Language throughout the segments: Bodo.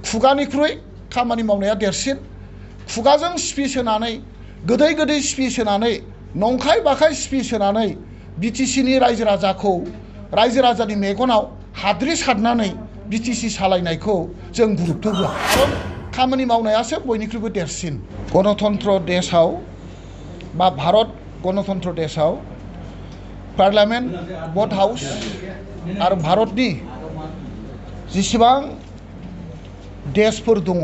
खुगानिख्रुइ खामानि मावनाया देरसिन खुगाजों स्पिच होनानै गोदै गोदै स्पिच होनानै नंखाय बाखाय स्पिच होनानै बिटिसिनि रायजो राजानि मेगनाव हाद्रि सारनानै बिटिसि सालायनायखौ जों गुरुत्व होआ खारन खामानि मावनायासो बयनिख्रुइबो देरसिन गणतन्त्र देशआव बा भारत गणतन्त्र देशआव पार्लियामेन्ट भट हाउस आरो भारतनि जेसेबां देशफोर दङ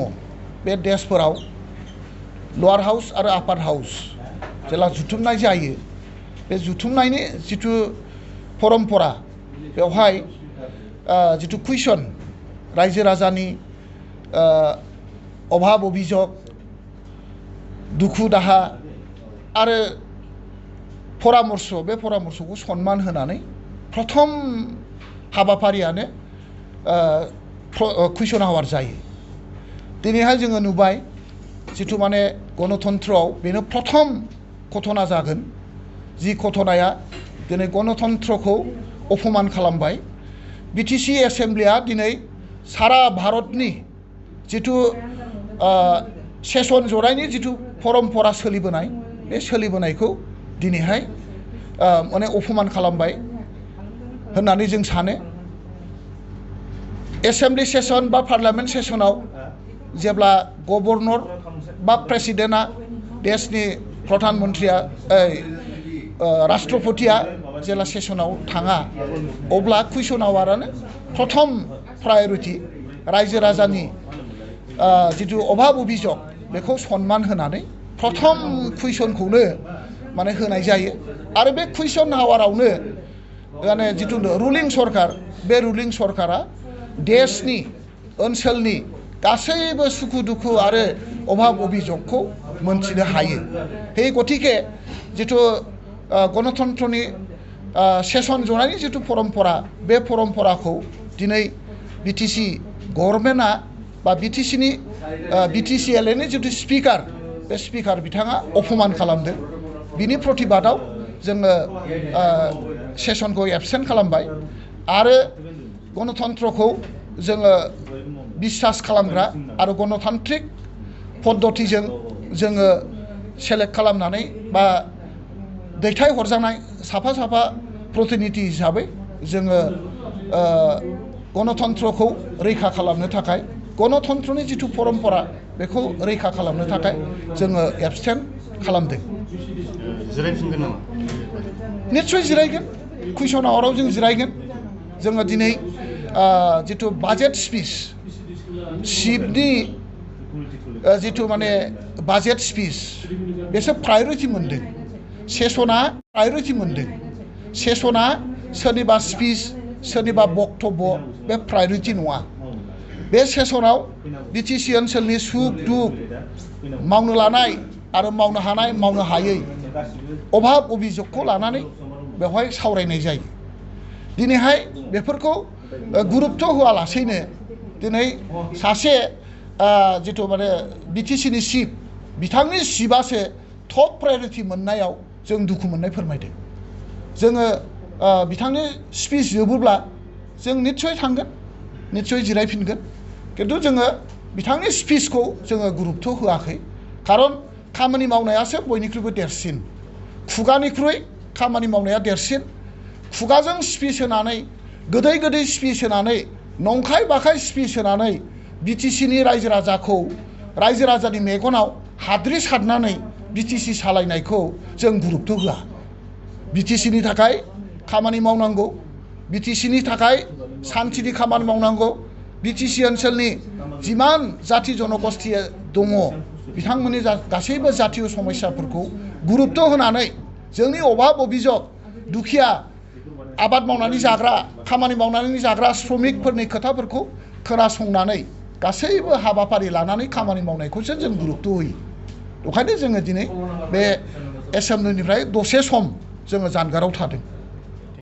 बे देशफोराव लवार हाउस आरो आपार हाउस जेला जुथुमनाय जायो बे जुथुमनायनि जिथु परम्परा बेवहाय जिथु कुइसन रायजो राजानि अभाब अभियोग दुखु दाहा आरो परामर्श बे परामर्शखौ सन्मान होनानै प्रथम हाबाफारियानो कुइसन आवार जायो दिनैहाय जोङो नुबाय जिथु माने गणतन्त्रआव बेनो प्रथम घटना जागोन जि घटनाया दिनै गणतन्त्रखौ अपमान खालामबाय बिटिसि एसेम्ब्लिया दिनै सारा भारतनि जिथु सेसन जनायनि जिथु परम्परा सोलिबोनाय बे सोलिबोनायखौ दिनैहाय माने अपमान खालामबाय होननानै जों सानो एसेम्ब्लि सेसन बा पार्लियामेन्ट सेसनाव जेब्ला गभर्नर बा प्रेसिडेन्टआ देशनि प्रधान मन्त्रिया राष्ट्रपतिया जेला सेसनाव थाङा अब्ला कुइसन आवारानो प्रथम प्रायरिटि रायजो राजानि जिथु अभाब अभियोग बेखौ सन्मान होनानै प्रथम कुइसनखौनो माने होनाय जायो आरो बे कुइसन आवारावनो माने जिथु रुलिं सरकार बे रुलिं सरकारा देशनि ओनसोलनि गासैबो सुखु दुखु आरो अभाब अभियोगखौ मोनथिनो हायो हे गतिके जिथु गणतन्त्रनि सेसन जनायनि जिथु परम्परा बे परम्पराखौ दिनै बिटिसि गभर्नमेन्टआ बा बिटिसिएलनि जिथु स्पिकार बे स्पिकार बिथाङा अपमान खालामदों बिनि प्रतिबादाव जोङो सेसनखौ एबसेन्ट खालामबाय आरो गणतन्त्रखौ जोङो बिसास खालामग्रा आरो गणतान्त्रिक पद्धतिजों जोङो सेलेक्ट खालामनानै बा दैथाय हरजानाय साफा साफा प्रतिनिधि हिसाबै जोङो गणतन्त्रखौ रैखा खालामनो थाखाय गणतन्त्रनि जिथु परम्परा बेखौ रैखा खालामनो थाखाय जोङो एबस्टेन्ट खालामदों जिरायफिनगोन नामा निश्चय जिरायगोन कुइसन आवाराव जों जिरायगोन जोङो दिनै जिथु बाजेट स्पिच चिफनि जिथु माने बाजेट स्पिच बेसो प्रायरिटि मोनदों सेसना प्रायरिटि मोनदों सेसना सोरनिबा स्पिच सोरनिबा बक्तब्य बे प्रायरिटि नङा बे सेसनाव बिटिसि ओनसोलनि सुख दुख मावनो लानाय आरो मावनो हानाय मावनो हायै अभाब अभियोगखौ लानानै बेवहाय सावरायनाय जायो दिनैहाय बेफोरखौ गुरुत्व होआलासेनो दिनै सासे जिथु माने बिटिसिनि चिफ बिथांनि चिफआसो टप प्रायरिटि मोननायाव जों दुखु मोननाय फोरमायदों जोङो बिथांनि स्पिच जोबोब्ला जों निस्सय थांगोन निस्सय जिरायफिनगोन किन्तु जोङो बिथांनि स्पिचखौ जोङो गुरुत्व होआखै खारन खामानि मावनायासो बयनिख्रुइबो देरसिन खुगानिख्रुइ खामानि मावनाया देरसिन खुगाजों स्पिच होनानै गोदै गोदै स्पिच होनानै नंखाय बाखाय स्पिच होनानै बिटिसिनि रायजो राजानि मेगनाव हाद्रि सारनानै बिटिसि सालायनायखौ जों गुरुत्व होआ बिटिसिनि थाखाय खामानि मावनांगौ बिटिसिनि थाखाय सान्थिनि खामानि मावनांगौ बिटिसि ओनसोलनि जिमान जाति जनगोष्ठी दङ बिथांमोननि गासैबो जातीय समस्याफोरखौ गुरुत्व होनानै जोंनि अभाब अभियोग दुखिया आबाद मावनानै जाग्रा खामानि मावनानै जाग्रा श्रमिकफोरनि खोथाफोरखौ खोनासंनानै गासैबो हाबाफारि लानानै खामानि मावनायखौसो जों गुरुत्व होयो ओंखायनो जोङो दिनै बे एसेम्ब्लिनिफ्राय दसे सम जोङो जानगाराव थादों